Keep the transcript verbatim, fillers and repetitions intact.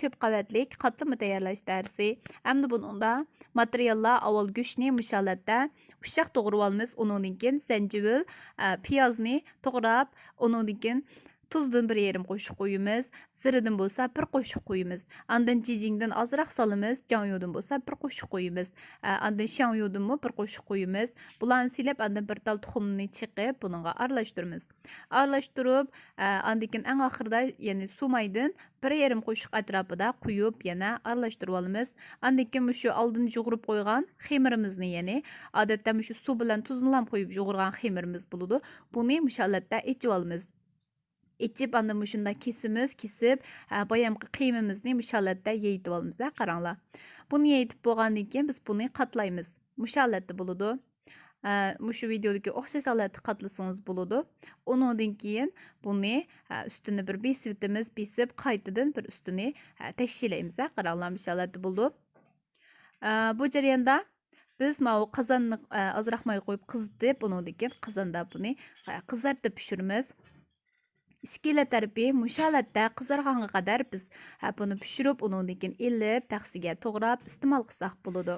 كۆپ قەۋەتلىك قاتلىما تەييارلاش دەرسى. ئەمدى بۇنىڭدا ماتېرىياللار: ئاۋۋال گۆشنى مۇشۇ ھالەتتە ئۇششاق توغرىۋالىمىز، ئۇنىڭدىن كېيىن زەنجىۋىل، ئە، پىيازنى توغراپ، ئۇنىڭدىن كېيىن تۇزدىن بىر يېرىم قوشۇق قويىمىز، زىرىدىن بولسا بىر قوشۇق قويىمىز. ئاندىن جىجىڭدىن ئازراق سالىمىز، جياڭيۇدىن بولسا بىر قوشۇق قويىمىز. ئە، ئاندىن شياڭيۇدىنمۇ بىر قوشۇق قويىمىز. بۇلارنى سېلىپ، ئاندىن بىر تال تۇخۇمنى چېقىپ، بۇنىڭغا ئارىلاشتۇرىمىز. ئارىلاشتۇرۇپ، ئە، ئاندىن كېيىن ئەڭ ئاخىرىدا، يەنى سۇمايدىن بىر يېرىم قوشۇق ئەتراپىدا قۇيۇپ، يەنە ئارىلاشتۇرۇۋالىمىز. ئاندىن كېيىن مۇشۇ ئالدىن يۇغۇرۇپ قويغان خېمىرىمىزنى، يەنى ئادەتتە مۇشۇ سۇ بىلەن تۇزنىلا قويۇپ يۇغۇرغان خېمىرىمىز بولىدۇ. بۇنى مۇشۇ ھالەتتە ئېچىۋالىمىز. ئېچىپ، ئاندىن مۇشۇنداق كېسىمىز، كېسىپ، ھە، بايامقى قىيمىمىزنى مۇشۇ ھالەتتە يېيىتىۋالىمىز، ھە، قاراڭلار. بۇنى يېيىتىپ بولغاندىن كېيىن بىز بۇنى قاتلايمىز. مۇشۇ ھالەتتە بولىدۇ. ھە، مۇشۇ ۋىدېودىكى ئوخشاش ھالەتتە قاتلىسىڭىز بولىدۇ. ئۇنىڭدىن كېيىن بۇنى، ھە، ئۈستىنى بىر بېسىۋېتىمىز، بېسىپ قايتىدىن بىر ئۈستىنى، ھە، تەكشىلەيمىز، ھە، قاراڭلار، مۇشۇ ھالەتتە بولىدۇ. ئە، بۇ جەرياندا بىز ماۋۇ قازاننى، ئە، ئازراق ماي قويۇپ قىزىتىپ، ئۇنىڭدىن كېيىن قازاندا بۇنى، ئە، قىزارتىپ پىشۇرىمىز. ئىككىلا تەرىپى مۇشۇ ھالەتتە قىزارغانغا قەدەر بىز، ئە، بۇنى پىشۇرۇپ، ئۇنىڭدىن كېيىن ئېلىپ، تەخسىگە توغراپ ئىستېمال قىلساق بولىدۇ.